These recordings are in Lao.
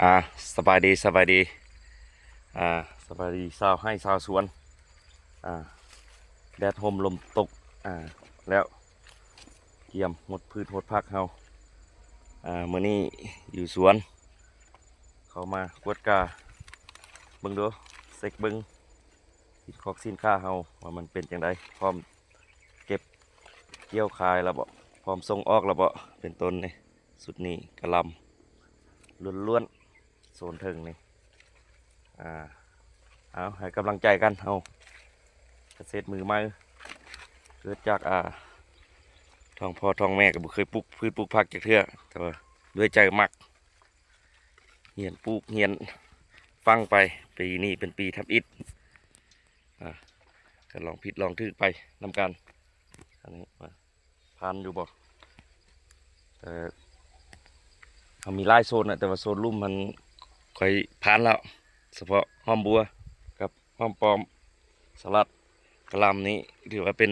ອ່າ ສະບາຍດີ ສະບາຍດີ ອ່າ ສະບາຍດີຊາວໄຮ່ຊາວສວນ ອ່າ ແດດຮົ່ມລົມຕົກ ອ່າ ແລ້ວ ກຽມຫົດພືດຫົດຜັກເຮົາ ອ່າ ມື້ນີ້ຢູ່ສວນ ເຂົ້າມາກວດກາເບິ່ງດູ ເຊັກເບິ່ງສິນຂອງສິນຄ້າເຮົາວ່າມັນເປັນຈັ່ງໃດ ພ້ອມເກັບກ່ຽວຂາຍແລ້ວບໍ່ ພ້ອມສົ່ງອອກແລ້ວບໍ່ ເປັນຕົ້ນນີ້ ຊຸດນີ້ກະຫຼ່ຳລ້ວນໆ ໂຊນເທິງນີ້ ອ່າ ເອົາ ໃຫ້ກຳລັງໃຈກັນເຮົາ ກະເສດມືໃໝ່ ເກີດຈາກ ອ່າ ທ້ອງພໍ່ທ້ອງແມ່ກໍບໍ່ເຄີຍປູກພືດປູກຜັກຈັກເທື່ອ ແຕ່ວ່າດ້ວຍໃຈມັກ ຮຽນປູກຮຽນຝັງໄປ ປີນີ້ເປັນປີທຳອິດ ອ່າ ກໍລອງຜິດລອງຖືກໄປນຳກັນ ອັນນີ້ວ່າ ຜ່ານຢູ່ບໍ່ ເອີ ເຮົາມີຫຼາຍໂຊນນະ ແຕ່ວ່າໂຊນລຸ່ມຫັ້ນຂ້ອຍຜ່ານແລ້ວ ສະເພາະຫອມບົວກັບຫອມປ້ອມ ສະຫຼັດ ກະຫຼ່ຳນີ້ ຖືວ່າເປັນ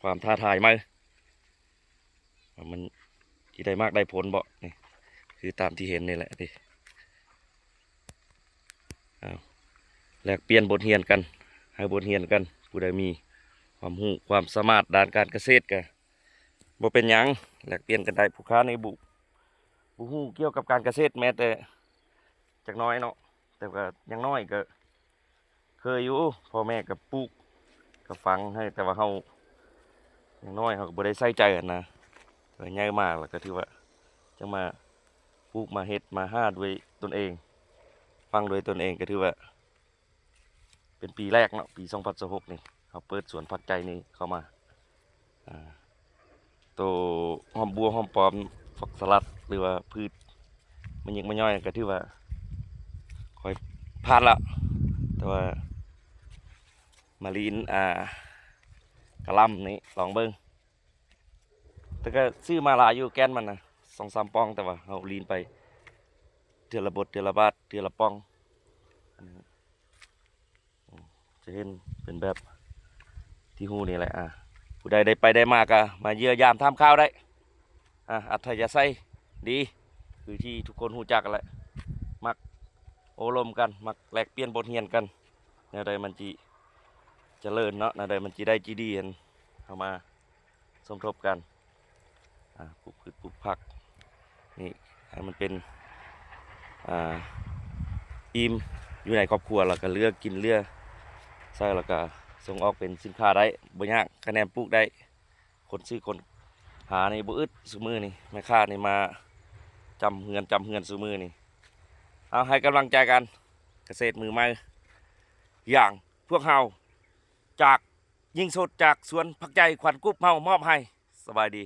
ຄວາມທ້າທາຍໃໝ່ ວ່າມັນຊິໄດ້ໝາກໄດ້ຜົນບໍ່ ນີ້ ຄືຕາມທີ່ເຫັນນີ້ແຫຼະຕິ ເອົາ ແລກປ່ຽນບົດຮຽນກັນ ໃຫ້ບົດຮຽນກັນ ຜູ້ໃດມີຄວາມຮູ້ຄວາມສາມາດດ້ານການກະເສດກະ ບໍ່ເປັນຫຍັງ ແລກປ່ຽນກັນໄດ້ ຜູ້ຂ້ານີ້ບໍ່ ບໍ່ຮູ້ກ່ຽວກັບການກະເສດແມ້ແຕ່ຈັກໜ້ອຍເນາະ ແຕ່ກໍຢ່າງໜ້ອຍກໍເຄີຍຢູ່ ພໍ່ແມ່ກໍປູກກໍຝັງໃຫ້ ແຕ່ວ່າເຮົາ ຢ່າງໜ້ອຍເຮົາກໍບໍ່ໄດ້ໃສ່ໃຈຫັ້ນນະ ແຕ່ວ່າໃຫຍ່ມາແລ້ວກໍຖືວ່າຈັ່ງມາປູກມາເຮັດມາຫາດ້ວຍຕົນເອງ ຝັງດ້ວຍຕົນເອງ ກໍຖືວ່າ ເປັນປີແລກເນາະ ປີສອງພັນຊາວຫົກນີ້ ເຮົາເປີດສວນຜັກໃຈນີ້ເຂົ້າມາ ອ່າ ໂຕຫອມບົວຫອມປ້ອມ ຜັກສະຫຼັດ ຫຼືວ່າພືດມະຍິກມະຍ້ອຍ ກໍຖືວ່າຂ້ອຍຜ່ານແລ້ວ ແຕ່ວ່າມາລີນ ອ່າ ກະຫຼ່ຳນີ້ລອງເບິ່ງ ແຕ່ກໍຊື້ມາຫຼາຍຢູ່ແກ່ນມັນນະ ສອງສາມປ່ອງ ແຕ່ວ່າເຮົາລີນໄປເທື່ອລະບົດ ເທື່ອລະບາດ ເທື່ອລະປ່ອງ ອັນນີ້ ຈະເຫັນເປັນແບບທີ່ຮູ້ນີ້ແຫຼະ ອ່າ ຜູ້ໃດໄດ້ໄປໄດ້ມາກໍມາຢ້ຽມຢາມຖາມຂ່າວໄດ້ ອ່າ ອັດທະຍາໄສດີ ຄືທີ່ທຸກຄົນຮູ້ຈັກຫັ້ນແຫຼະ ມັກໂອ້ລົມກັນ ມັກແລກປ່ຽນບົດຮຽນກັນ ແນວໃດມັນຈິຈະເລີນເນາະ ແນວໃດມັນຈິໄດ້ຈິດີຫັ້ນ ເຮົາມາ ສົມທົບກັນ ອ່າ ປູກພືດປູກຜັກ ນີ້ ໃຫ້ມັນເປັນ ອ່າ ອີ່ມຢູ່ໃນຄອບຄົວ ແລ້ວກໍເຫຼືອກິນເຫຼືອໃຊ້ ແລ້ວກໍສົ່ງອອກເປັນສິນຄ້າໄດ້ ບໍ່ຍາກ ຄະແນນປູກໄດ້ ຄົນຊື້ຄົນຫານີ້ບໍ່ອຶດຊຸມື້ນີ້ ແມ່ຄ້ານີ້ມາຈຳເຮືອນ ຈຳເຮືອນຊຸມື້ນີ້ ເອົາ ໃຫ້ກຳລັງໃຈກັນ ກະເສດມືໃໝ່ ຢ່າງພວກເຮົາ ຈາກ ຍິງສົດ ຈາກສວນຜັກໃຈຂວັນກຸບ ເຮົາມອບໃຫ້ ສະບາຍດີ.